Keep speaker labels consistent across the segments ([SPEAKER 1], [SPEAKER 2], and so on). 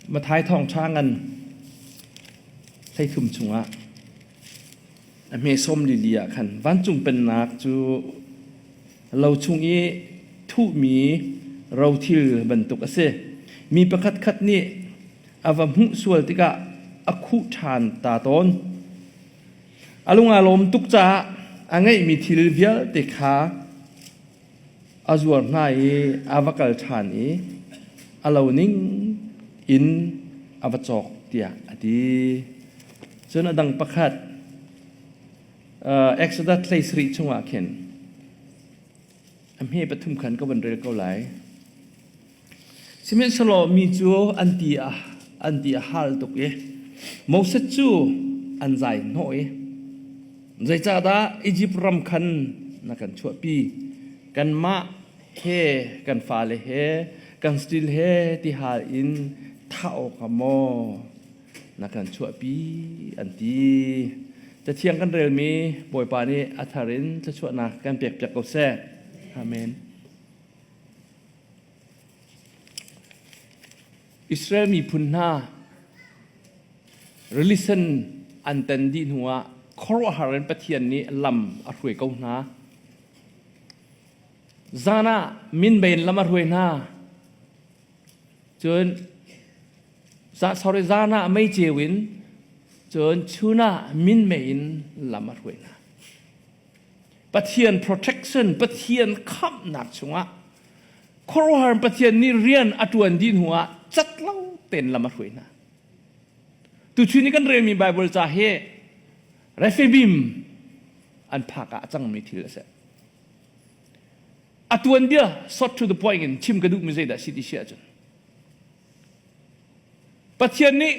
[SPEAKER 1] Mathai thawngṭha ngan 13 chungah a hme sawm lili ah khan vancung pennak cu lo chung i thuhmi rothil bantuk a si. Mi pakhatkhat nih a va hmuh sual tikah a khuh ṭhan ta tawn. A lung aa lawm tuk caah a ngeihmi thil vialte kha a zuar hna i a va kal ṭhan i a lo ning in a va cawk tiah a ti. Cun a dang pakhat Exodus 17 chungah khin a hme pathum khan ka van rel ko lai. Sihmanhsehlaw mi cu an ti a an ti a hal tuk i Moses cu an zai hnawh i zeicahdah Izipt ram khan na kan chuahpi kanmah he kan fale he kan saṭil he tihal in thah awkah maw na kan chuahpi an ti. Cathiang kan relmi Bawipa nih a thar in thluachuahnak kan pekpiak ko seh. Amen. Israel miphun hna rili sen an tan dih hnuah khuaruahhar in Pathian nih lam a hruai ko hna. Zan ah minmei in lam a hruai hna. Cun sorry zan ah meiceu in cun chun ah minmei in lam a hruai hna. Pathian protection, Pathian khamhnak chungah khuaruahhar Pathian nih rian a ṭuan dih hnuah cat lo tein lam a hruai hna. Tuchun i kan relmi Bible ca hi Rephidim an phak ah a cangmi thil a si. A tuanbia short to the point in chim ka duhmi zeidah si ti si ahcun Pathian nih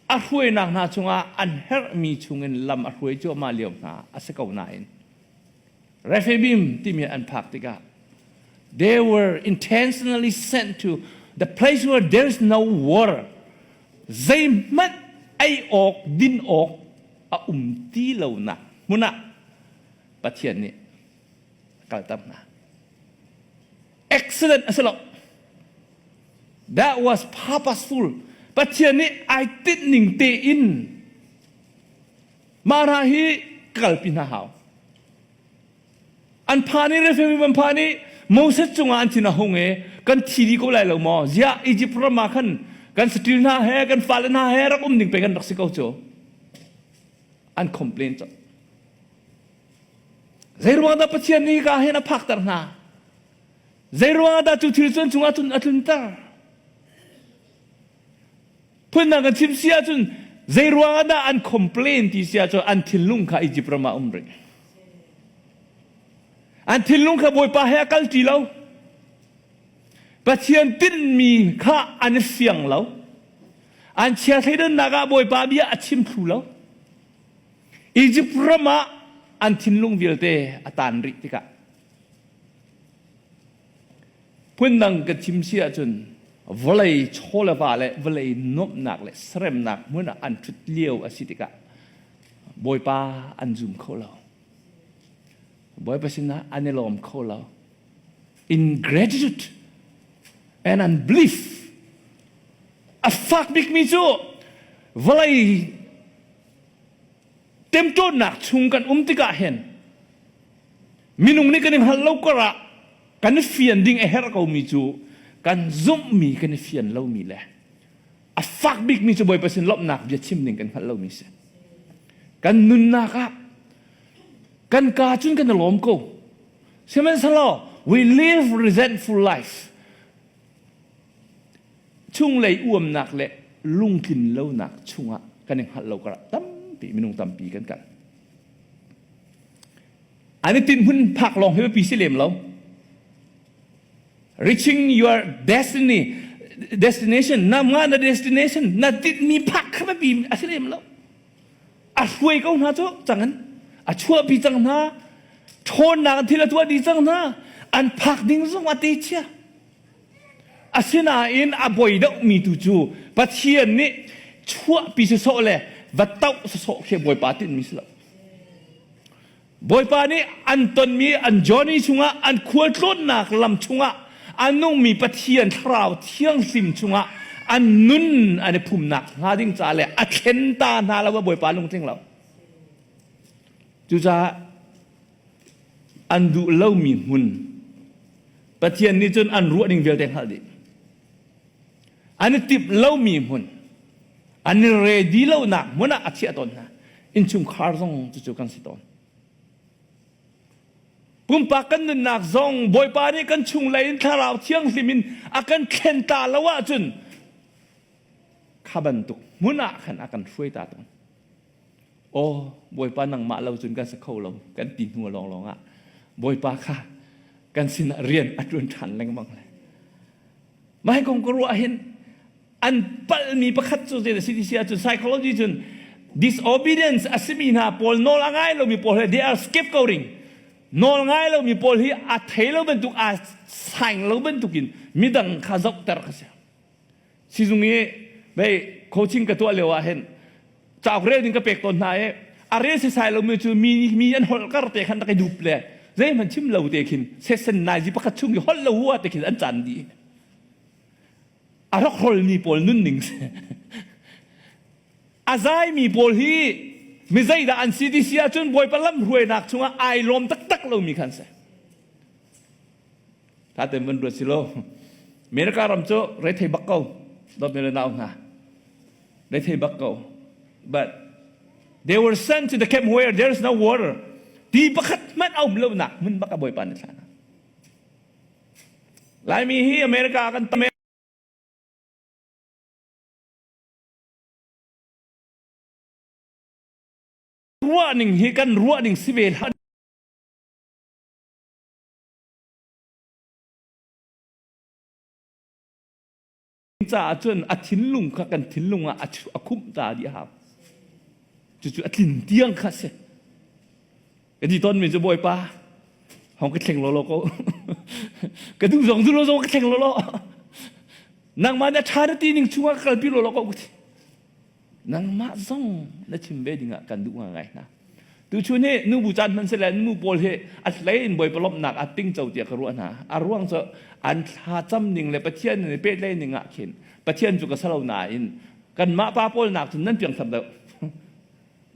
[SPEAKER 1] a hruainak hna chungah an herhmi chungin lam a hruai cuahmah lio hna a si ko nain Rephaim timi an phak tikah they were intentionally sent to the place where there is no water zeihmanh ei awk din awk a um ti lonak hmun ah Pathian nih a kalter hna accident a si lo That was purposeful. Pathian nih ai tinh ning tein mah hna hi kalpi hna hau. An phan i Rephaim an phan i Moses cungah an thin a hung i kan thi dih ko lai lo maw? Ziah Egypt ram ah khan kan saṭil hna he kan fale hna he rak um ding pe kan rak si ko cu. An complain cang. Zeiruang dah Pathian nih ka hin a phakter hna? Zeiruang ah dah cu thil cu an cungah cun a tlunter? Phundang kan chim si ahcun zeiruang ah dah an complain ti si ahcun an thinlung kha Egypt ram ah um rih. An thinlung kha Bawipa he a kal ti lo. Pathian tinhmi kha an i fiang lo. An chia thleidannak ah Bawipa bia a chim thlu lo. Egypt ram ah an thinlung vialte a tan rih tikah Phundang ka chim si ahcun vawlei chaw le va le vawlei nuamhnak le seremnak hmun ah an ṭhut lio a si tikah Bawipa an zum kho lo. Bawipa sinah an i lawm kho lo. In gratitude and unbelief a fak bikmi cu vawlei temṭawnnak chung kan um tikah hin minung nih kan i hngalh lo karah kan i fian ding a herh komi cu kan zumhmi kan i fian lomi le a fak bikmi cu Bawipa sin lawmhnak bia chim ding kan hngalh lomi si. Kan nunnak ah kan kaa cun kan i lawm ko. Sihmanhsehlaw we live resentful life. Chunglei uamnak le lungtlin lonak chungah kan i hngalh lo karah tampi minung tampi kan kal. An i tinh hmun phak lawng hi biapi si lem lo. Reaching your destiny, destination, na nga na destination, na tinhmi phak kha biapi a si lem lo. A hruai ko hna cu cang in a chuahpi cang hna, ṭhawnnak thil a tuah dih cang hna, an phak ding zong a te chia. Asinain a boi deuhmi tu cu Pathian nih chuahpi sawsawh le va toh sawsawh khi Bawipa tinhmi si lo. Bawipa nih an tonmi an journey chungah an khualtlawnnak lam chungah a nungmi Pathian thlarau thianghlim chungah An nun an i phumnak hnga ding ca le a thlen ta hna lo a Bawipa lungtling lo. Cucaah an duh lomi hmun Pathian nih cun an ruah ning vialte hngalh dih. An i timh lomi hmun an i ready lonak hmun ah a chiah tawn hna. Innchungkhar zong cucu kan si tawn. Pumpak kan nunnak zong Bawipa nih kan chunglei in Thlarau Thianghlim in a kan thlen ta lo ahcun kha bantuk hmun ah khan a kan hruai ta tawn. Aw Bawipa nangmah lo cun kan si kho lo kan ti hnu lawnglawng ah Bawipa kha kan sinah rian a ṭuan ṭhan lengmang le. Mah hi kong ka ruah hin an palhmi pakhat cu zei a si ti si ahcun psychology cun disobedience a simi hna pawl nawl a ngai lomi pawl hi they are scapegoating nawl ngai lomi pawl hi a thei lo bantuk a saing lo bantukin midang kha zohter kha si sizung i vei coaching ka tuah lio ah hin cauk rel ding ka pek tawn hna i a rel sisai lomi cu mi mi an holh kar te khan rak i dup le zeihmanh chim lo te khin sesen nai zi pakhat chung i holh lo hua te khin an caan dih a hrokhrolmi pawl nunning si. A zaimi pawl hi mi zeidah an si ti si ahcun Bawipa lamhruainak chungah ai lawm taktak lomi khan si. Tha tein van ruat si lo. America ram cu rethei bak ko. Dawt le nau hna. Rethei bak ko. But they were sent to the camp where there is no water. Ti pakhat hmanh a um lonak hmun bak a Bawipa nih thlah hna. Laimi hi America kan tam ruah ning hi kan ruah ning si ve hlah caah cun a thinlung kha kan thinlung ah a khumh ta dih hau cucu a tlin tiang kha si Ka ti tawnmi cu Bawipa, hong ka thleng lawlaw ko. ka duh zong duh lo zong ka thleng lawlaw. Nangmah nih a ṭha na ti ning chungah ka kalpi lawlaw ko ka ti. Nangmah zong na chim ve dingah kan duh ngai hna. Tuchun hi nubu caan hman sile nu pawl hi a hlei in Bawipa lawmhnak a tingco tiah ka ruah hna. A ruang cu an thla cam ning le Pathian nih pehtlaih ning ah khin Pathian cu ka salo nain kanmah pa pawl nak cun nan piangthar deuh.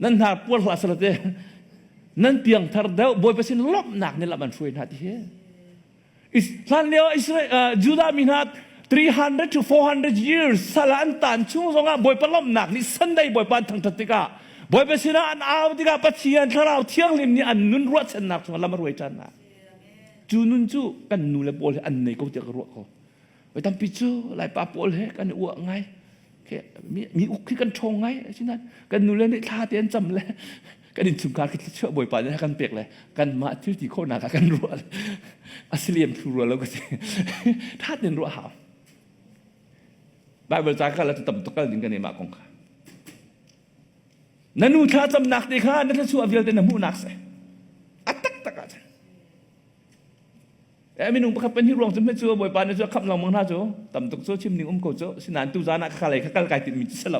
[SPEAKER 1] Nan hnar puar hlah sala te nan piangthar deuh Bawipa sin lawmhnak nih lam an hruai hna ti hi. Hlan lio Israel Judah mi hna 300 to 400 years sal an tan chung zongah Bawipa lawmhnak nih Sunday Bawipa an thangthat tikah Bawipa sinah an au tikah Pathian Thlarau Thianghlim nih an nun ruahchannak chungah lam a hruai ṭhan hna. Cu nun cu kan nu le pawl hi an nei ko tiah ka ruah ko. Voi tampi cu Laipa pawl he kan i uah ngai. Mi uk khi kan ṭhawng ngai. Asinain kan nule nih thla te an cam le kan innchungkhar khi thluachuah Bawipa nih a kan pek le kanmah thil ti khawhnak ah kan ruah le a si lem thlu rua lo ka si. Ṭha tein ruah hau. Bible ca kal ah tam tuk kal ding kan i mah kong kha. Na nu thla camnak te kha na thluachuah vialte na hmuhnak si. A taktak ah cun. Eh minung pakhat pan hi ruang cu hme cu Bawipa nih cu a khamh lengmang hna cu tam tuk cu chim ning um ko cu sinain tu zan ah ka lei kha kal kai timmi cu si lo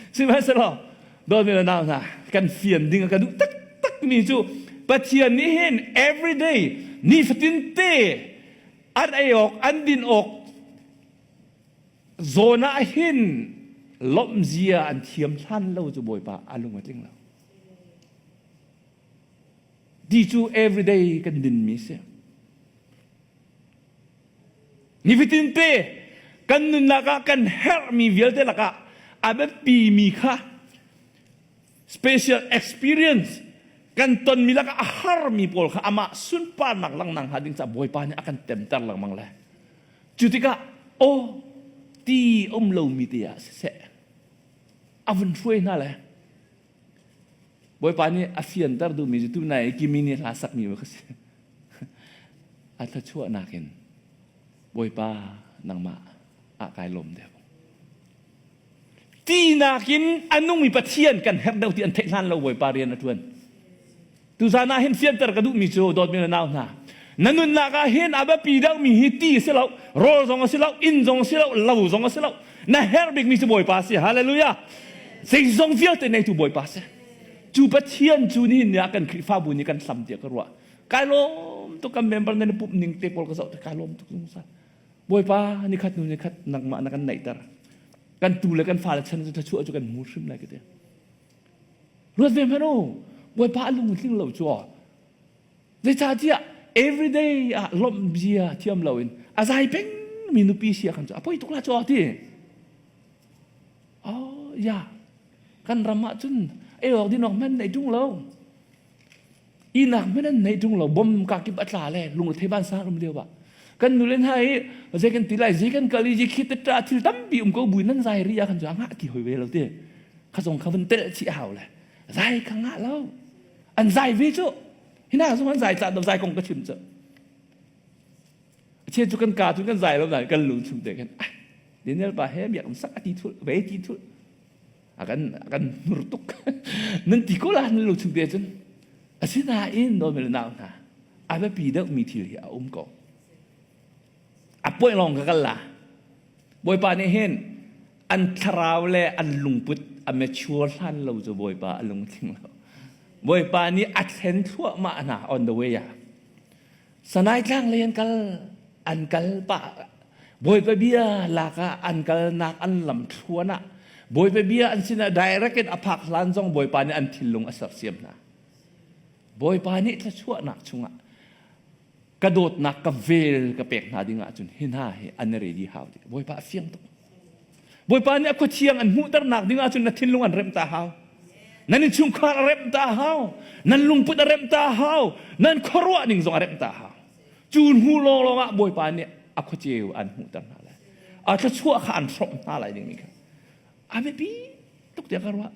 [SPEAKER 1] sihmanhsehlaw dawtmi le nau hna kan fian ding a ka duh taktak mi cu Pathian nih hin everyday nifatin te an ei awk an din awk zawn ah hin lawmhzia an thiam hlan lo cu Bawipa a lung a tling lo Ti cu everyday kan dinmi si. Nifatin te kan nunnak ah kan herhmi vialte lakah a biapimi kha special experience kan tonmi lakah a harmi pawl kha amah sunparnak langhnak hnga ding caah Bawipa nih a kan temter lengmang le cu tikah aw ti um lomi te ah siseh a vun hruai hna le Bawipa nih a fianter duhmi cu tunai i kimi nih hla sakmi ka si. A thluachuahnak in Bawipa nangmah ah kai lawm deuh. Tinak in a nungmi Pathian kan herh deuh ti an theih hlan lo Bawipa rian a ṭuan. Tuzan ah hin fianter ka duhmi cu dawtmi le nau hna na nunnak ah hin a biapi deuhmi hi ti a si lo rawl zong a si lo inn zong a si lo lo zong a si lo na herh bikmi cu Bawipa a si hallelujah zeizong vialte neitu Bawipa a si cu Pathian cu nihin ni ah kan Khrihfabu nih kan hlam tiah ka ruah kai lawm tuk kan member nan i pumh ning te pawl ka zoh kai lawm tuk zungzal Bawipa nikhat hnu nikhat nangmah na kan naihter. Kan tu le kan fale chan cu thluachuah cu kan hmu hrim lai ka ti. Ruat ve hmanh u, Bawipa a lung tling lo cu aw. Zeicahtiah everyday ah lawmh bia thiam loin a zai peng mi nupi si ah khan cu a poi tuk la cu aw ti. Oh ya, kan ram ah cun ei awk din awk hmanh nei ṭung lo. Inak hmanh an nei ṭung lo. Bom kakip a tla le lung thei van sang um lio ah. Kan nu le hna hi zei kan ti lai, zei kan kal i khi te thil tampi um ko buin nan zai ri ah khan cu a ngah ti hoi ve lo ti. Kha zong kha van telh chih a hau le. Zai kha ngah lo. An zai ve cu. Hina zong an zai cah zai kong ka chim cu. Che cu kan ka cu kan zai lo nain kan lung chung te khan ah Daniel pa he biak sak a ti thul ve ti thul a kan a kan hnur tuk nan ti ko la nan lung chung te cun asinain dawmi le nau hna a biapi deuh mi thil hi a um ko a puai lawng ka kal la Bawipa nih hin an thlarau le an lungput a mature hlan lo cu Bawipa a lungtling lo Bawipa nih a thlen thluahmah hna on the way ah Sanai tlang lei an kal an kal pah Bawipa bia lak ah an kalnak an lam thluan ah Bawipa bia an sinah direct in a phak hlan zong Bawipa nih an thinlung a sersiam hna. Bawipa nih thluachuahnak chungah ka dawtnak ka vel ka pek hna ding ahcun hi hna hi an i ready hau ti Bawipa a fiang tuk. Bawipa nih a khuathiang an hmuhternak ding ahcun na thinlung an remh ta hau. Nan innchungkhar a remh ta hau. Nan lungput a remh ta hau. Nan khuaruah ning zong a remh ta hau. Cu hnu lawnglawng ah Bawipa nih a khuaceu an hmuhter hna lai. A thluachuah kha an hrawmh hna lai dingmi kha. A biapi tuk tiah ka ruah.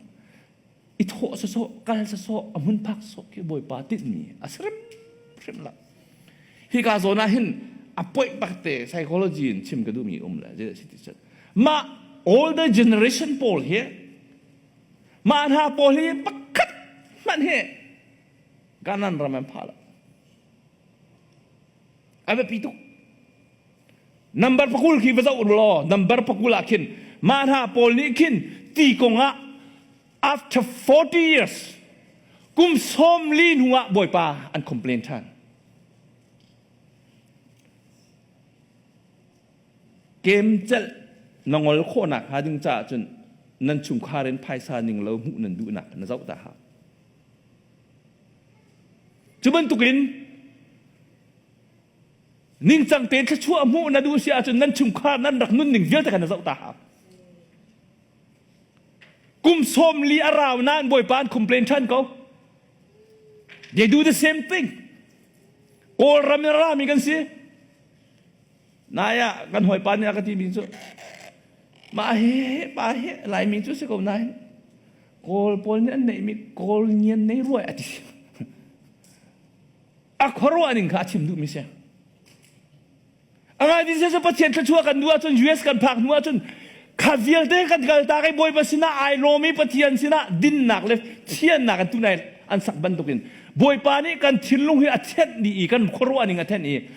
[SPEAKER 1] I thawh sawsawh, kal sawsawh, a hmun phak sawh khi Bawipa tinhmi a si hrimhrim lo. Hika zawn ah hin a point bak te psychology in chim ka duhmi um le zei si ti cun mah older generation pawl hi mah hna pawl hi pakhat hmanh hi Kanan ram an pha lo. A biapi tuk. Number pakul khi va zoh law number pakul ah khin mah hna pawl nih khin ti kong ah after 40 years kum 40 hnu ah Bawipa an complain ṭhan. Kem celh na ngol khawhnak hnga ding caah cun nan chungkhar in phaisa ning lo hmuh nan duhnak na zoh ta hau. Cu bantukin ningcang tein thluachuah hmuh na duh si ahcun nan chungkhar nan rak nunning vialte kha na zoh ta hau. Kum 40 a rau nain Bawipa an complain ṭhan ko. They do the same thing. Kawlram in a rami kan si. Nai ah kan hawipa nih a ka timi cu mah hi pa hi Laimi cu si ko nain Kawl pawl nih an neihmi Kawl ngian nei ruai a ti. A khuaruah ning kha a chim duhmi si. A ngai ti cu Pathian thluachuah kan duh ahcun US kan phak hnu ahcun kha vialte kan kal tak i Bawipa sinah ai lawm i Pathian sinah dinnak le thiannak an tunai an sak bantukin Bawipa nih kan thinlung hi a thianh dih i kan khuaruah ning a thenh i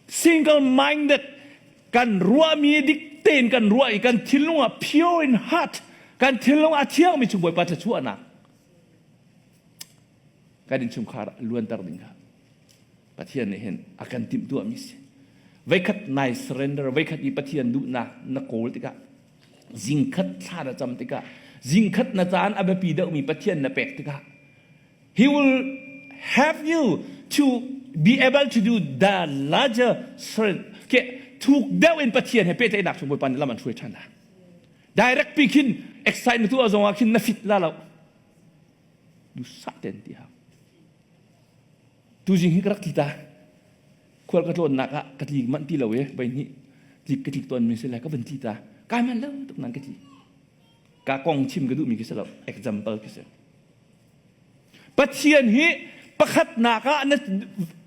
[SPEAKER 1] single minded kan ruahmi dik tein kan ruah i kan thinlung ah pure in heart kan thinlung a thiangmi chung Bawipa thluachuahnak kan innchungkhar luanter ding kha Pathian nih hin a kan timhtuahmi si. Veikhat nai surrender, veikhat i Pathian duhnak na kawl tikah zingkhat thla na cam tikah zingkhat na caan a biapi deuhmi Pathian na pek tikah He will have you to be able to do the larger ke thuk deuh in Pathian he pehtlaihnak chung Bawipa nih lam an hruai ṭhan la. Direct pi khin exercise na tuah zong ah khin na fit la lo. Duhsah ten ti hau. Tuzing hi ka rak tli ta. Khual ka tlawnnak ah ka tli manh ti lo e voi hnih tlik ka tlik tawn mi si le ka van tli ta. Kai man lo tuk nan ka tli. Ka kong chim ka duhmi khi si lo. Example khi si. Pathian hi pakhatnak ah na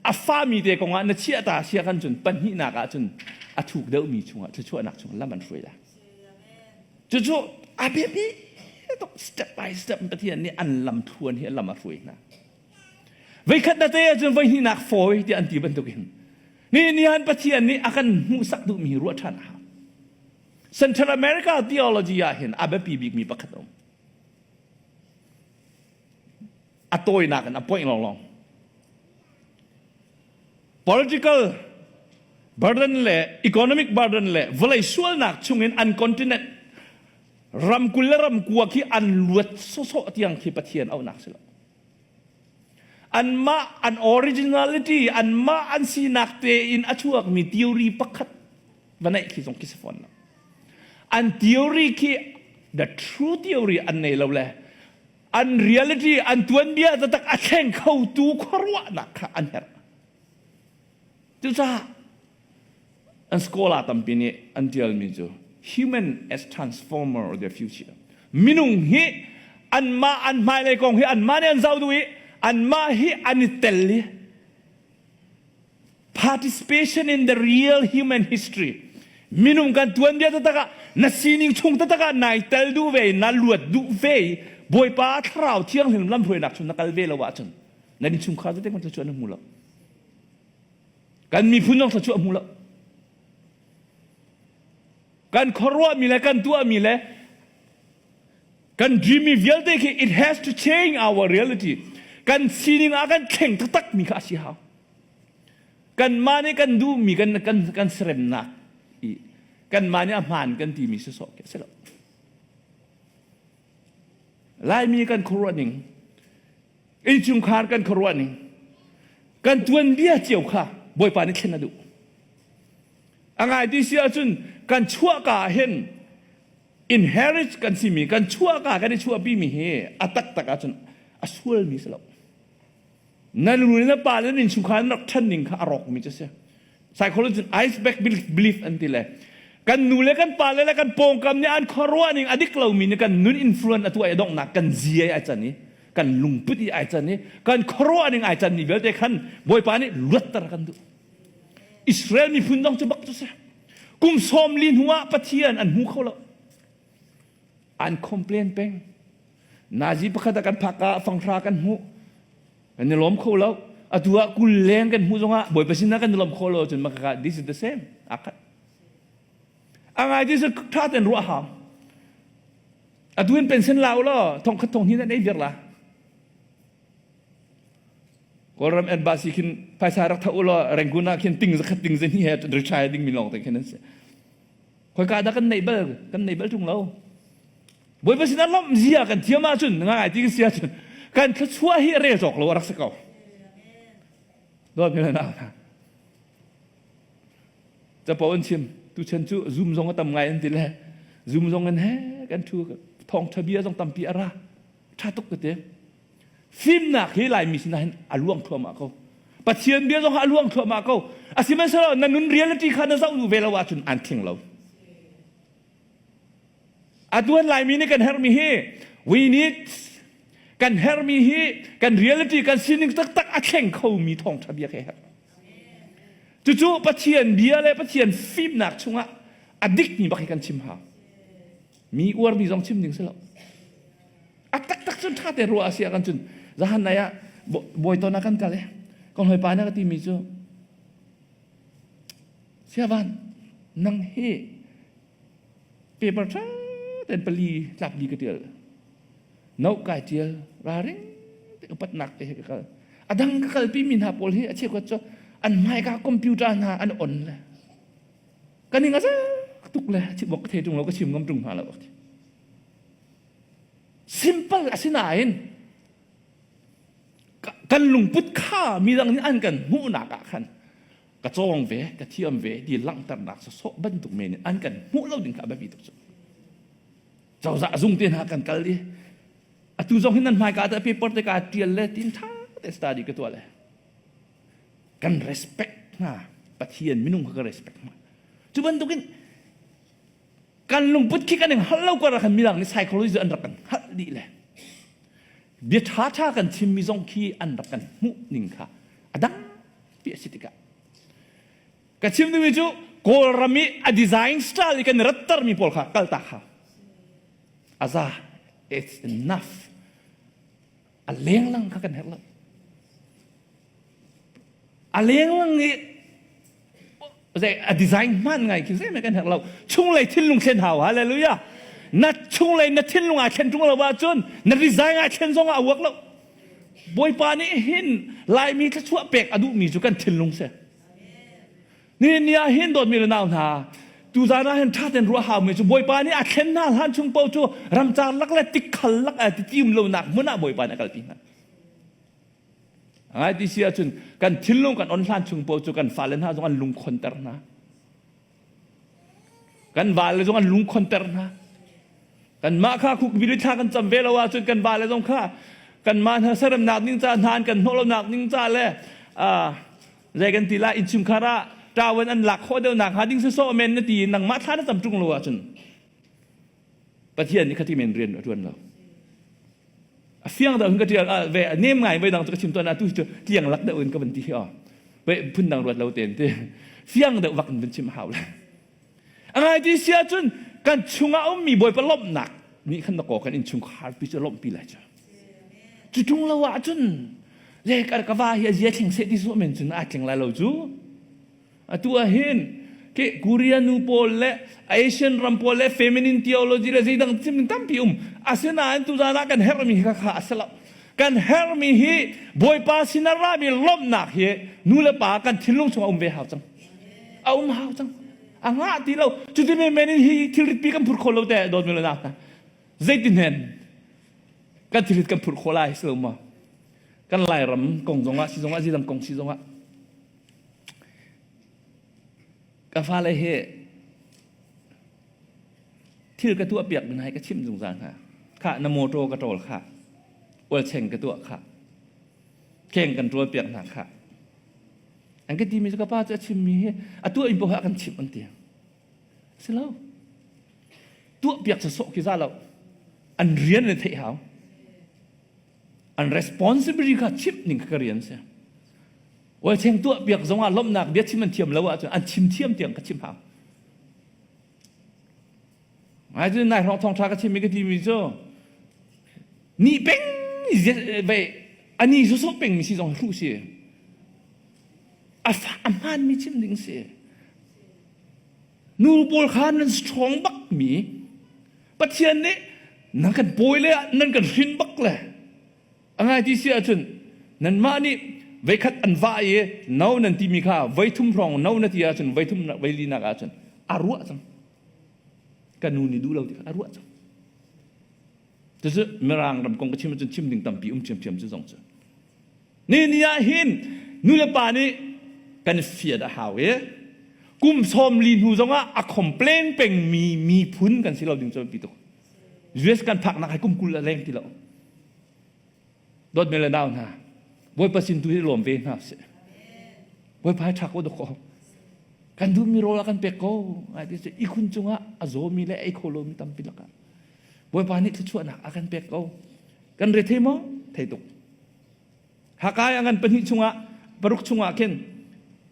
[SPEAKER 1] a fami te kongah na chiah ta sia kan cun pahnihnak ah cun a thuk deuhmi chungah thluachuahnak chungah lam an hruai la. Cucu a biapi tuk step by step Pathian nih an lam thuan hi a lam a hruai hna. Veikhat na te ahcun voihnihnak fawi tiah an ti bantukin ni ni han Pathian nih a kan hmuhsak duhmi hi ruah ṭhan a hau. Central America theology ah hin a biapi bikmi pakhat a um. A tawinak in a point lawnglawng. Political burden le economic burden le vawlei sualnak chungin an continent. Ramkul le ramkua khi an luat sawsawh tiang khi Pathian auhnak si lo. Anmah an originality, anmah an sinak tein a chuakmi theory pakhat va neih khi zong khi si fawn lo. An theory khi the true theory an nei lo le an reality an tuanbia taktak a thleng khotu khuaruahnak kha an herh. Cucaah an scholar tampi nih an ṭialmi cu human as transformer of their future. Minung hi anmah an hmailei kong hi anmah nih an zoh duh i anmah hi an i tel i participation in the real human history minung kan tuanbia taktak ah na sining chung taktak ah nai tel duh ve na luat duh ve i Bawipa thlarau thianghlim lamhruainak chung na kal ve lo ahcun na innchungkhar zeite hmanh thluachuah na hmu lo. Kan miphun zong thluachuah hmu lo. Kan khuaruahmi le kan tuahmi le kan dreammi vialte khi it has to change our reality. Kan sining ah kan thleng taktakmi kha a si hau. Kanmah nih kan duhmi kan kan kan seremnak i kanmah nih a hmaan kan timi si sawh khi a si lo. Laimi kan khuaruah ning innchungkhar kan khuaruah ning kan tuanbia cio kha Bawipa nih thlen a duh. A ngai ti si ahcun kan chuahka ah hin inherit kan simi kan chuahka kan i chuahpimi hi a taktak ahcun a sualmi si lo. Na nu le na pa le na innchungkhar an rak ṭhan ning kha a rawkmi cu a si. Psychology iceberg belief an ti le kan nu le kan pa le le kan pawngkam nih an khuaruah ning a dik lomi nih kan nun influence a tuah i donghnak kan zia ai can i kan lungput i ai can i kan khuaruah ning ai can mi vialte khan Bawipa nih luatter kan duh. Israel miphun zong cu bak cu si. Kum 40 hnu ah Pathian an hmu kho lo. An complain peng. Nazi pakhat ah kan phak ah fanghra kan hmuh. Kan i lawm kho lo. Atu ah kul leng kan hmuh zongah Bawipa sinah kan i lawm kho lo cun maka this is the same. Akhat. A ngai ti cu tha ten ruah hau. Atu in pension la u law thong khat thong hin an ei vir la. Kawlram embassy khin phaisa rak tha u law Rangoon ah khin ting zakhat ting zahnih he retire ding mi lawng te khin an si. Khoika dah kan neih bal kan neih bal ṭung lo. Bawipa sinah lawmh zia kan thiam ahcun ngai ti si ahcun kan thluachuah hi rel cawk lo a rak si ko. Dawt mi na hna. Capo an chim tuchan cu zoom zong a tam ngai an ti le zoom zong in he kan thu thawngṭha bia zong tampi a ra ṭha tuk ka ti. Fimnak hi Laimi sinah hin a luang thluahmah ko. Pathian bia zong a luang thluahmah ko. Asihmanhsehlaw na nun reality kha na zoh duh ve lo ahcun an thing lo. Atuan Laimi nih kan herhmi hi we need kan herhmi hi kan reality kan sining taktak a thleng khomi thawngṭha bia khi herh. Cucu Pathian bia le Pathian fimnak chungah a dikmi bak hi kan chim hau. Mi uarmi zong chim ding si lo. A taktak cun ṭha te ruah a si ah kan cun zahan nai ah bawi ton ah kan kal i kan hawipa nih a ka timi cu Siavan nang hi paper ṭha tein pali tlak li ka ṭial no kai ṭial ralring te upatnak te he ka kal a dang ka kalpi mi hna pawl hi a cheukhat cu an hmaika computer hna an on le ka ning a zak tuk le chim awk ka thei ṭung lo ka chim ngam ṭung hna lo Simple asinain kan lungput kha midang nih an kan hmuhnak ah khan ka cawng ve, ka thiam ve ti langhternak sawsawh bantuk men in an kan hmuh lo ding kha a biapi tuk cu. Cozah zung te hna kan kal i atu zong hin nan hmaika te paper te ka tial le tin tha te study ka tuah le kan respect hna Pathian minung kha ka respect hna cu bantukin Kan lungput khi kan i hngalh lo kar ah khan midang nih psychology an rak kan hngalh dih le bia ṭhaṭha kan chimmi zong khi an rak kan hmuh ning kha a dang pi a si tikah ka chim duhmi cu Kawlram i a design style i kan i rattermi pawl kha kaltak hau a za it's enough a lenglang kha kan herh lo a lenglang i a design hman ngai khi zei kan herh lo chunglei thinlung thlen hau hallelujah na chunglei na thinlung ai thlen ṭung lo ahcun na design ai thlen zong ah a work lo bawipa nih hin laimi thluachuah pek a duhmi cu kan thinlung si ni ni ah hin dawtmi le nau hna. Tuzaan ah hin ṭha tein ruah haumi cu Bawipa nih a thlen hna hlan chung paoh cu ramcar lak le tikhal lak ti ti um lonak hmun ah Bawipa nih a kalpi hna. Ngai ti si ahcun kan thinlung kan on hlan chung paoh cu kan fale hna zong an lungkhonter hna. Kan vale zong an lungkhonter hna. Kanmah kha khukbil i thla kan cam ve lo ahcun kan vale zong kha kanmah hna seremnak ding ca hna an kan hnawh lonak ding ca le zei kan ti lai innchungkhar ah ṭawan an lak khawh deuh nak hnga ding sawsawh men na ti nangmah thla na cam ṭung lo ahcun Pathian nih khati men rian a ṭuan lo. A fiang deuh in ka ṭial ve a nem ngai voi dang cu ka chim tawn atu cu tliang lak deuh in ka van ti hi aw phun dang ruat lo tein ti fiang deuh vak in van chim hau le A ngai ti si ahcun kan chungah ummi Bawipa lawmhnak nih khan na kaw kan innchungkhar pi cu lawmhpi lai cu. Cu ṭung lo ahcun le ka ka va hi a zia thleng seh ti sawh men cun aa tling lai lo cu. Atu ah hin ke Korea nu pawl le Asian ram pawl le feminine theology le zeidang chim ding tampi um. Asinain tuzaan ah kan herhmi hi kha a si lo. Kan herhmi hi Bawipa sin a rami lawmhnak hi nu le pa kan thinlung chungah um ve hau cang. A um hau cang. A ngah ti lo. Cuti menmen in hi thilrit pi kan phur kho lo te dawt mi le nau hna. Zeitin hen kan thilrit kan phur kho lai si lo ma? Kan Lairam kong zongah si zongah zidang kong si zongah ka fale hi thil ka tuah piak hna hi ka chimh zungzal hna. Khah na motor ka ṭawl khah. Ualcheng ka tuah khah. Kheng kan ṭawl piak hna khah. An ka timi cu ka pa cu a chimmi hi a tuah in poah a kan chimh an ti. Si lo. Tuah piak sawsawh khi za lo. An rian le theih hau. An responsibility kha chimh ning kha ka rian si. Ualcheng tuah piak zongah lawmhnak bia chim an thiam lo ahcun an chim thiam tiang ka chim hau. Ngai cu nai hrawng thawngṭha ka chimmi ka timi cu ni peng ve ani sawsawh pengmi si zong hruh si. A fa a hmaanmi chim ding si. Nu pawl kha nan strong bak mi Pathian nih nan kan pawi le nan kan hrin bak le A ngai ti si ahcun nanmah nih voikhat an vah i no nan timi kha voithum hrawng no na ti ahcun voithum voili nak ahcun a ruah cang. Ka nu nih duh lo ti kha a ruah cang. Cucu Mirang ram kong ka chim ahcun chim ding tampi um ṭhiamṭhiam cu zong cu. Ni ni ah hin nu le pa nih kan fiat a hau i kum sawm li hnu zongah a complain pengmi miphun kan si lo ding cu pi tuk. US kan phaknak hai kum 20 a leng ti lo. Dawtmi le nau hna, Bawipa sin tu hi lawm ve hna sih. Bawipa hi ṭha ko dawk Kan duhmi rawl a kan pek ko. Ai ti ikhun cungah a zawmi le ei kho lomi tampi lakah Bawipa nih thluachuahnak a kan pek ko. Kan re thei maw? Thei tuk. Hakai a ngan pahnih chungah paruk chungah khin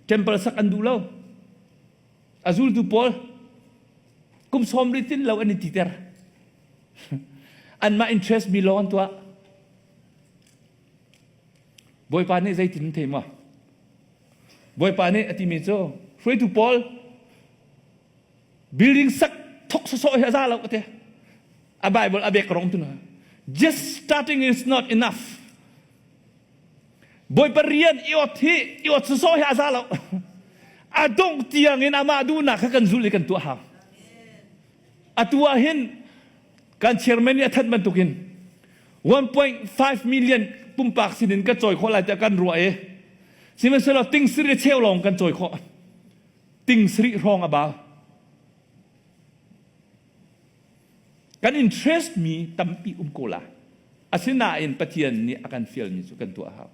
[SPEAKER 1] temple sak an duh lo. A zultu pawl kum sawm ri tin lo an i titer. Anmah interest mi lawng an tuah. Bawipa nih zeitin thei maw? Bawipa nih a timi cu hruaitu pawl building sak thok sawsawh hi a za lo ka ti. A Bible a bek rong tu na. Just starting is not enough. Bawipa rian i ot hi i ot sawsawh hi a za lo. A dongh tiang in amah duhnak kha kan zulh i kan tuah hau. Atu ah hin kan chairman nih a thanh bantukin 1.5 million pumpak sinin kan cawi khawh lai tiah kan ruah i sihmanhsehlaw ting sarih le cheu lawng kan cawi khawh. Ting sarih hrawng a bau. Kan interest mi tampi um ko la. Asinain Pathian nih a kan fialmi cu kan tuah hau.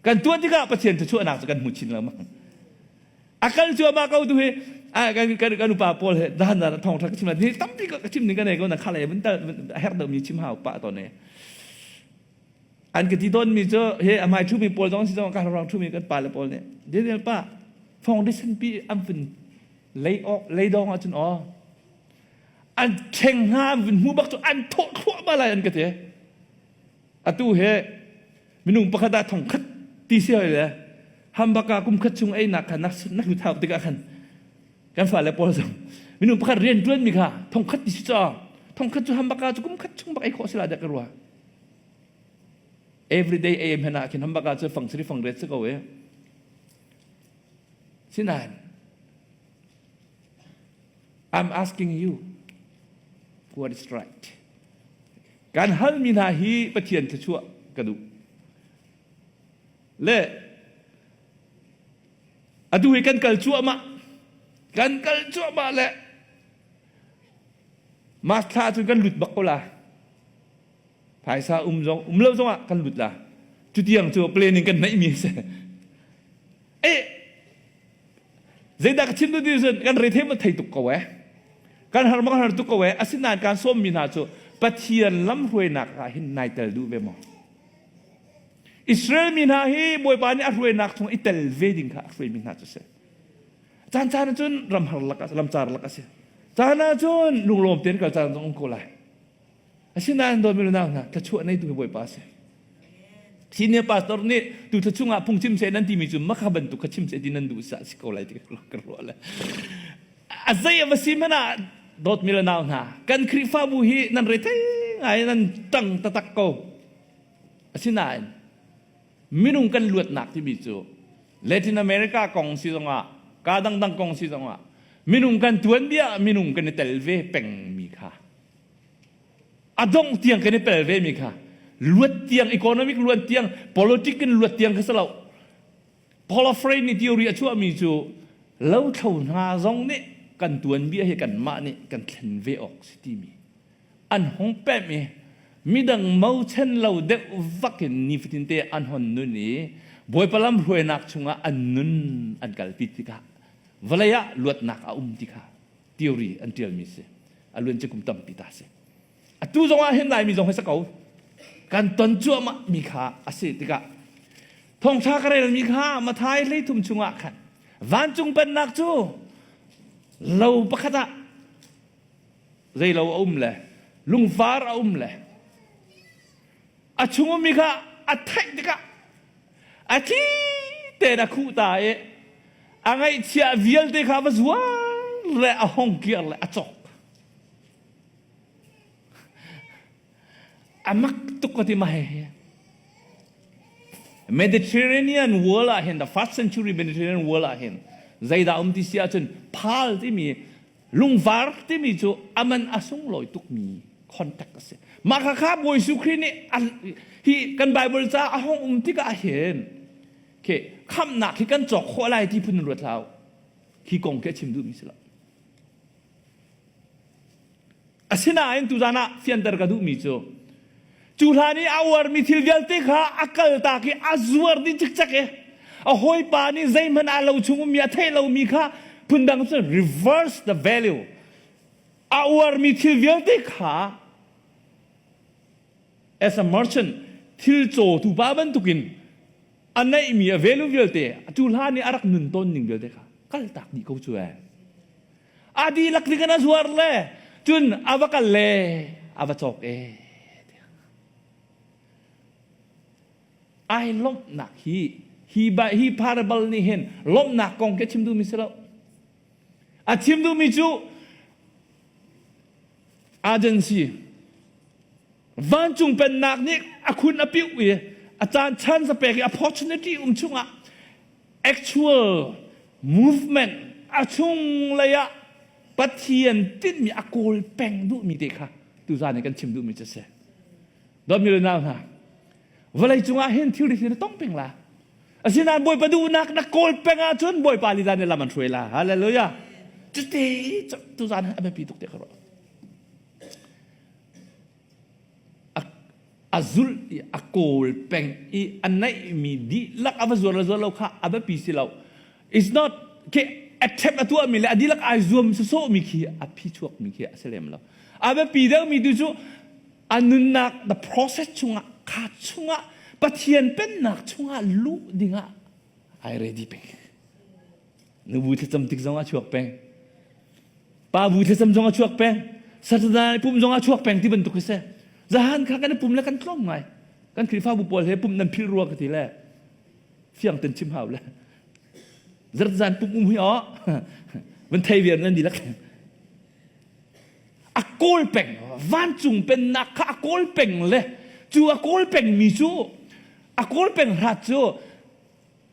[SPEAKER 1] Kan tuah tikah Pathian thluachuahnak cu kan hmu chin lengmang. A kal cuahmah ko tu hi kan kan kan upa pawl he dan dan thong tha ka chim ni tampi ka chim ning ka nei ko na kha le vun tal herh deuh mi chim hau pa to ne an ka ti tawn mi cu he amai thu mi pawl zong si zong ka rang thu mi kan pa le pawl nih Daniel pa foundation pi an vun lei ok lei dong ahcun aw an ṭheng hna an vun hmu bak cu an thawh thluahmah lai an ka ti atu he minung pakhat ah thong khat ti si hoi le hambaka kum khat chung einak kha na hlut hau tikah khan kan fale pawl zong minung pakhat rian ṭuan mi kha thong khat ti si caw thong khat cu hambaka cu kum khat chung bak ei khawh si la dah ka ruah everyday am hen ah khin hambaka cu fang sri fang ret si ko e sinain. I'm asking you what is right. Kan halmi hna hi Pathian thluachuah ka duh. Le atu hi kan kal cuahmah. Kan kal cuahmah le Mas thla cun kan lut bak ko la. Phaisa um zong um lo zongah kan lut la. Cutiang cu planning kan neih mi a si. Eh Zeidah ka chim duh ti cun kan rethei ma thei tuk ko eh. Kan har ma kan har tuk ko eh. Asinain kan sawmmi hna cu Pathian lamhruainak ah hin nai tel duh ve maw? Israel mi hna hi Bawipa nih a hruainak chung i tel ve ding kha a hruaimi hna cu si. Caan caan ah cun ram har lak lamcar lak a si. Caan ah cun lunglawm tein kal caan zong um ko lai. Asinain dawtmi nau hna thluachuah neitu hi Bawipa a si. Senior pastor nih tu thla chungah phungchim seh nan timi cu makha bantuk kha chim seh ti nan duh sa si ko lai ti ka ruah le. A zei a va si hmanh ah dawtmi le nau hna kan Khrihfabu hi nan rethei ngai nan tang tatak ko. Asinain minung kan luatnak timi cu Latin America kong si zongah ka dangdang kong si zongah minung kan tuanbia minung kan i tel ve pengmi kha a dongh tiang kan i pel ve mi kha luat tiang economic luat tiang politic in luat tiang kha si lo Paul Frey nih theory a chuahmi cu lothlo hna zong nih kan tuanbia hi kanmah nih kan thlen ve awk si timi an hung pemh i midang mochan lo deuh vak in nifatin te an hon nun i Bawipa lam hruainak chungah an nun an kalpi tikah vawlei ah luatnak a um ti kha theory an ṭialmi si a luan kum tampi ta si atu zong ah hin laimi zong hi sa ko kan ton cuahmah mi kha a si tikah thawngṭha ka relmi kha Mathai hleithum chungah khan vancung pennak cu lo pakhat ah zeilo a um le lungvar a um le a chung ummi kha a theih tikah a thi tein a khuh ta i a ngaihchiah vialte kha va zuar le a hong kir le a cawk a mak tuk ka ti ma he Mediterranean world ah hin the first century Mediterranean world ah hin zeidah um ti si ahcun phal timi Lungvar timi cu a man a sunglawi tukmi contact a si. Mah kha kha Bawi Jesuh Khrih nih hi kan Bible ca a hong um tikah hin khi khamhnak hi kan cawk khawh lai ti phun in ruat hlah u. Hi kong khi a chim duhmi si lo. Asinain tuzan ah fianter ka duhmi cu cu hlan i a uarmi thil vialte kha a kaltak i a zuar dih cikcek i a hawipa nih zeihmanh a lo chung ummi a theih lomi kha phundang cun reverse the value a uarmi thil vialte kha as a merchant thil cawtu pa bantukin a neihmi a value vialte cu hlan i a rak nun tawn ning vialte kha kaltak dih ko cu eh A dihlak ding in a zuar le cun a va kal le a va cawk e. Ai lawmhnak hi hi ba hi parable nih hin lawmhnak kong khi a chim duhmi si lo. A chim duhmi cu agency vancung pennak nih a khun a piuh i a caan chance a pek i opportunity um chungah actual movement a chung lei ah Pathian tinhmi a kawl peng duhmi te kha tuzan i kan chim duhmi cu si. Dawtmi le nau hna, vawlei cungah hin thilri hi na tong peng la. Asinain Bawipa duhnak na kawl peng ahcun Bawipa lila nih lam an hruai la. Hallelujah. Cuti tuzan a biapi tuk te ka ruah. A zulh i a kawl peng i a neihmi dihlak a va zuar le zuar lo kha a biapi si lo. It's not ke attempt a tuahmi le a dihlak ai zuam sawsawhmi khi a phi chuakmi khi a si lem lo. A biapi deuhmi tu cu a nunnak the process chungah kha chungah Pathian pennak chungah luh dingah ai ready peng. Nubu thlacam tik zong a chuak peng. Pa bu thlacam zong a chuak peng. Saturday pum zong a chuak peng ti bantuk khi si. Zahan kha kan i pum le kan tlawm ngai. Kan Khrihfabu pawl he pum nan phil rua ka ti le fiang ten chim hau le. Zarzan pum um hi o van thei viar nan dihlak. A kawl peng vancung pennak kha a kawl peng le cu a kawl peng mi cu a kawl peng hrat cu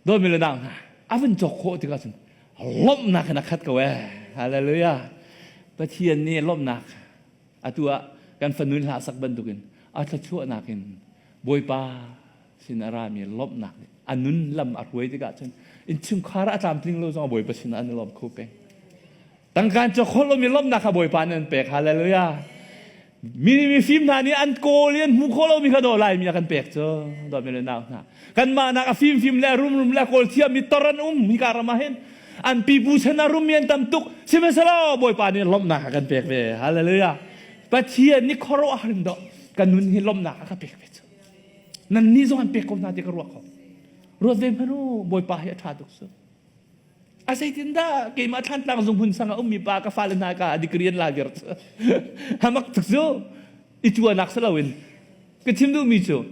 [SPEAKER 1] Dawtmi le nau hna, a vun cawk khawh tikah cun lawmhnak in a khat ko ee. Hallelujah. Pathian nih lawmhnak atu ah kan fanu hla sak bantukin a thluachuahnak in Bawipa sin a rami lawmhnak nih a nun lam a hruai tikah cun innchungkhar a tlamtling lo zong Bawipa sinah an i lawm kho peng. Tangkaan cu khol lomi lawmhnak kha Bawipa nih an pek. Hallelujah. Mi mifim hna nih an kawl i an hmu khawh lomi kha daw laimi a kan pek cu dawtmi le nau hna. Kanmah nak a fimfim le a rumrum le a kawl thiammi tor an um hika ram ah hin. An pipu chan a rummi an tam tuk. Sihmanhsehlaw Bawipa nih lawmhnak a kan pek ve. Hallelujah. Pathian nih khuaruahhar in dawh kan nun hi lawmhnak a ka pek ve cu. Nan nih zong an pek ko hna ti ka ruah kho. Ruat ve hmanh u, Bawipa hi a ṭha tuk cu. A zeitindah keimah Thlantlang zunghmun sang a ummi pa ka fale hna ka degree an la viar cu. Hamak tuk cu i cuanak si loin ka chim duhmi cu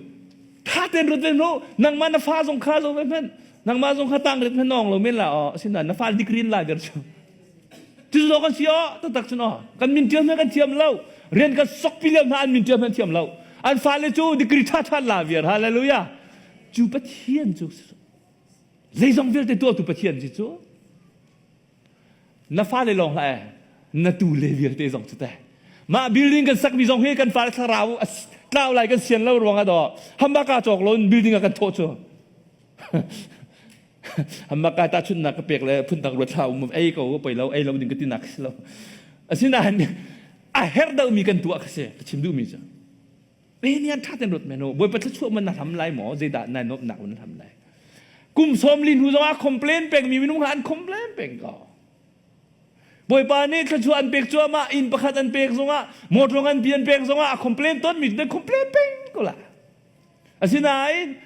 [SPEAKER 1] tha tein ruat ve hnu nangmah na fa zong kha zo ve hmanh nangmah zong kha tang rit hmanh nong lo men la aw asinain na fa degree an la viar cu cu zo kan si aw taktak cun aw kan min ṭial hmanh kan thiam lo rian kan sokpi lio hna an min ṭial hmanh thiam lo an fale cu degree ṭha ṭha la viar hallelujah cu Pathian cu Zeizong vialte tuahtu Pathian si cu na fale lawng hlah eh na tu le vialte zong cu teh mah building kan sakmi zong hi kan fale thlarau tlau lai kan sian lo ruangah daw hambaka cawk lo in building ah kan thawh cu hambaka tahchunhnak ka pek le phundang ruat thla um ei ko poi lo ei lo ding ka ti nak si lo asinain a herh deuhmi kan tuah kha si ka chim duhmi cu Nian ṭha ten ruat men u. Bawipa thluachuah man na hlam lai maw? Zeidah nai nuamhnak na hlam lai? Kum sawm li hnu zongah complain pengmi minung kha an complain peng ko. Bawipa nih thluachuah an pek cuahmah, inn pakhat an pek zongah, motor nganpi an pek zongah a complain tawnmi cu complain peng ko la. Asinain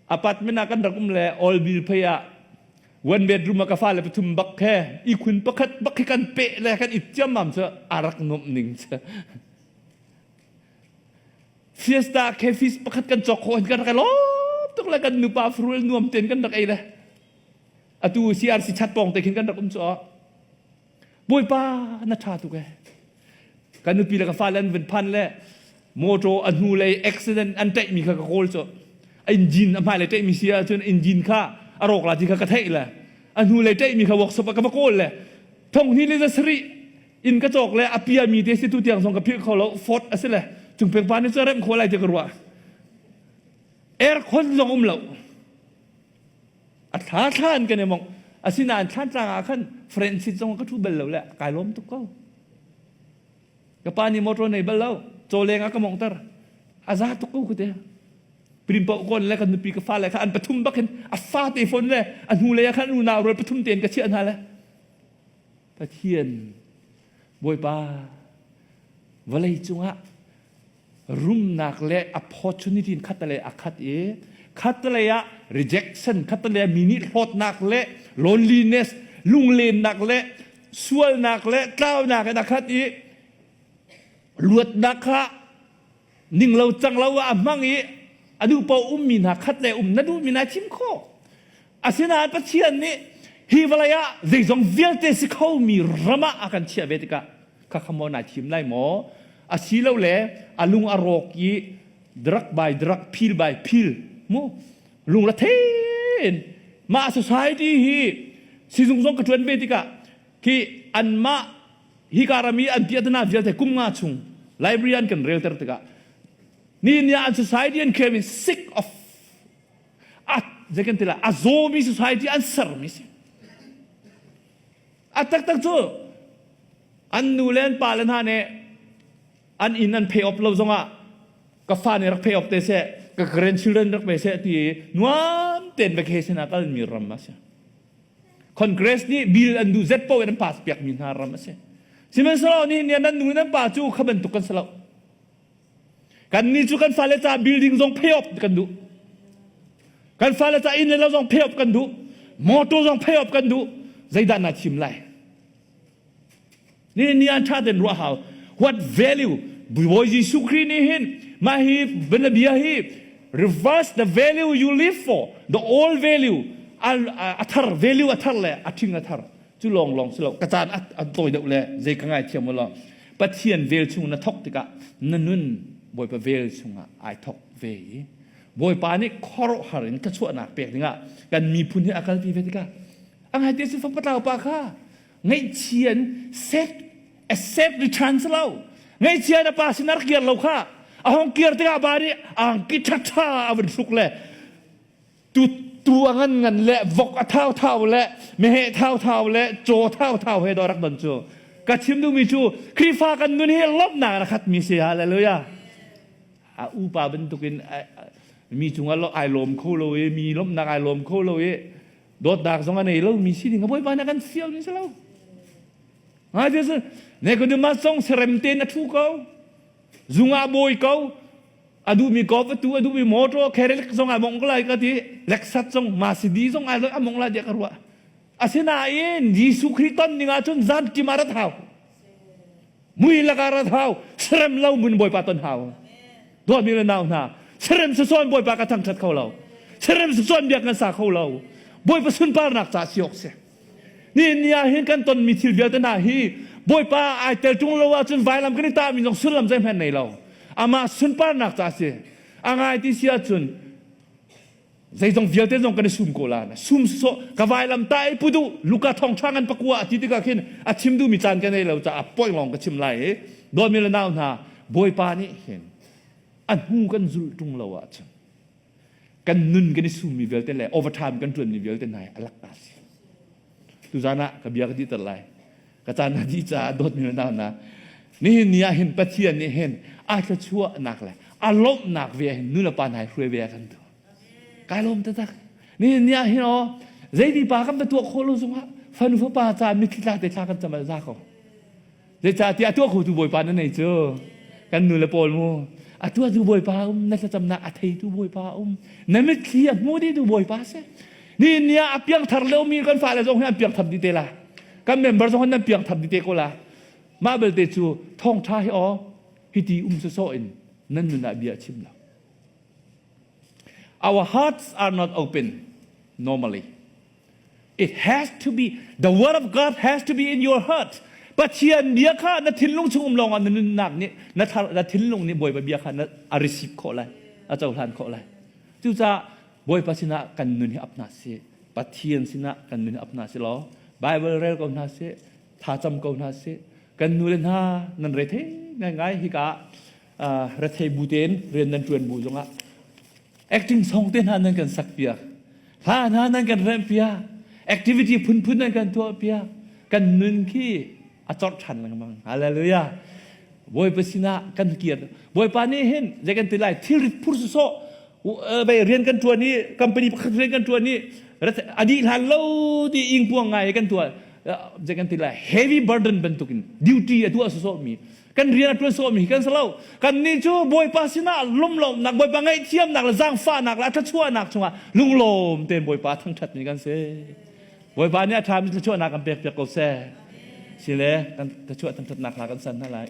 [SPEAKER 1] apartment ah kan rak um le all bill phei ah one bedroom ah ka fale pathum bak he ihkhun pakhat bak hi kan peh le kan it ciammam cu a rak nuamh ning cu. Fiesta cafes pakhat kan cawk khawh hin kan rak i lawm tuk le kan nupa furul nuam tein kan rak ei le atu CRC chat pawng te khin kan rak um cu Bawipa na ṭha tuk ee kan nupi le ka fale an vun phan le motor a hnu lei accident an ṭaihmi kha ka kawl cu engine a hmailei ṭaihmi si ahcun engine kha a rawk la ti kha ka theih le a hnu lei ṭaihmi kha workshop ah ka va kawl le thong hnih le za sarih inn ka cawk le a piami te si tu tiang zong ka philh kho lo Ford a si le cungpeng pa nih cu remh khawh lai ti ka ruah aircon zong um lo a thla thla in kan i mong asinain thlantlang ah khan friend seat zong ka thu bal lo le kai lawm tuk ko ka pa nih motor nei bal lo cawleng ah ka mongter a za tuk ko kute prim pau kon le kan nupi ka fa le kha an pathum bak hin a fa te phone le a hnu lei ah khan unau rual pathum tein ka chiah hna le Pathian Bawipa vawlei cungah rumnak le opportunity in khat le a khat i khat lei ah rejection khat lei ah mi nih hlawtnak le loneliness lunglennak le sualnak le tlaunak in a khat i luatnak kha ning lo cang lo ah a hmang i a duh paoh ummi hna khat le um na duhmi nai thim khawh asinain Pathian nih hi vawlei ah zeizong vialte si khomi ram ah a kan chiah ve tikah khakha maw nai thim lai maw asilole a lung a rawk i drug by drug phil by phil mu lung la thein mah society hi sizung zong ka ṭuan ve tikah khi anmah hika ram i an piahtana vialte kum nga chung library an kan relter tikah ni ni an society an came in sick of a zei kan ti la a zawmi society an sermi si a taktak cu an nu le an pa le hna nih an inn an pay off lo zongah ka fa nih rak pay off te seh ka grandchildren rak pe seh ti nuam tein vacation ah kalmi ram a si Congress nih bill an duh zet paoh in an pass piakmi hna ram a si. Sihmanhsehlaw nih nian nan nu nan pa cu kha bantuk kan si lo. Kannih cu kan fale ca building zong pay off kan duh. Kan fale ca inn le lo zong pay off kan duh. Motor zong pay off kan duh. Zeidah na thim lai? Ni ni an ṭha ten ruah hau. What value? Bawi Jesuh Khrih nih hin mah hi bianabia hi reverse the value you live for the old value a thar value a thar le a ṭhing a thar cu lawng lawng si lo ka caan a tawi deuh le zei ka ngai thiam law Pathian vel chung na thok tikah na nun Bawipa vel chungah ai thok ve i Bawipa nih khuaruahhar in thluachuahnak pek dingah kan miphun hi a kalpi ve tikah a ngai te si fapa tlau pa kha ngaihchia in set. Accept return si lo. Ngaihchia na pa sin a rak kir lo kha. A hong kir tikah pa nih angki ṭhaṭha a vun hruk le tu tu a ngan ngan le vok a thau thau le meheh thau thau le caw thau thau he do rak don cu. Ka chim duhmi cu Khrihfa kan nun hi lawmhnak a khatmi si. Hallelujah. A upa bantukin mi cungah ai lawm kho lo i mi lawmhnak ai lawm kho lo i dawtnak zong a nei lo mi si ding a bawipa nih a kan fial mi si lo. Ngai te sun Nicodemus zong serem tein a thu ko. Zung ah bawi ko. A duhmi golf a tu, a duhmi motor Cadillac zong ai mong ko lai ka ti. Lexus zong Mercedes zong ai a mong lai tiah ka ruah. Asinain Jesuh Khrih ton ding ahcun zan tim ah rat hau. Mui lakah rat hau. Serem lo mun Bawipa ton hau. Dawtmi le nau hna, serem sasawn Bawipa ka thangthat kho lo. Serem sasawn biak kan sa kho lo. Bawipa sunparnak ca si awk si. Nihin ni ah hin kan tonmi thil vialte hna hi Bawipa ai tel ṭung lo ahcun vailam kan i tahmi zong sullam zeihmanh nei lo. Amah sunparnak ca si. A ngai ti si ahcun zeizong vialte zong kan i sum ko la. Sum sawh ka vailam ta i pudu Luka thawngṭha ngan pakua a ti tikah khin a chim duhmi caan ka nei lo caah point lawng ka chim lai i dawtmi le nau hna Bawipa nih hin a hnu kan zulh ṭung lo ahcun kan nun kan i summi vialte le overtime kan ṭuanmi vialte hna hi a lak ta si. Tuzan ah ka bia ka dihter lai. Ka caan a dih caah dawtmi le nau hna nihin ni ah hin Pathian nih hin a thluachuahnak le a lawmhnak ve hin nu le pa hna hi hruai ve a kan duh. Kai lawm taktak. Nihin ni ah hin aw zeiti pa kan va tuah khawh lo zongah fanu fapa caah mitthli tla te thla kan cam ah za ko. Zeicahtiah a tuah khotu Bawipa na nei cu. Kan nu le pawl mu. A tuahtu Bawipa um, na thlacamnak a theitu Bawipa um, na mitthli a hmu dihtu Bawipa si. Ni ni ah a piangthar lomi kan fale zong hi an piangthar dih te la. Kan member zong nan piangthar dih te ko la. Mah belte cu thawngṭha hi aw hiti um sawsawh in nan nun ah bia a chim lo. Our hearts are not open normally. It has to be, the word of God has to be in your heart. Pathian bia kha na thinlung chung um lawngah na nunnak nih na, na thinlung nih Bawipa bia kha na a receive khawh lai, a cohlan khawh lai. Cucaah Bawipa sinah kan nun hi ap hna sih. Pathian sinah kan nun hi ap hna sih law Bible rel ko hna sih, thlacam ko hna sih. Kan nu le hna nan rethei ngaingai hika ah rethei bu tein rian nan ṭuan bu zongah acting song te hna nan kan sak piak hla hna nan kan remh piak activity phunphun nan kan tuah piak kan nun khi a corh ṭhan lengmang hallelujah bawipa sinah kan kir bawipa nih hin zei kan ti lai thilrit phur sawsawh bei rian kan ṭuan i company pakhat rian kan ṭuan i a dih hlan lo ti ingpuang ngai kan tuah zei kan ti lai heavy burden bantukin duty a tuah sawsawh mi kan rian a ṭuan sawhmi kan si lo kannih cu bawipa sinah lumlawmnak bawipa ngaihthiamnak le zaangfahnak le a thluachuahnak chungah lunglawm tein bawipa thangṭhatmi kan si bawipa nih a ṭhami thluachuahnak kan pek piak ko seh sile kan thluachuah thangṭhatnak hla kan san hna lai.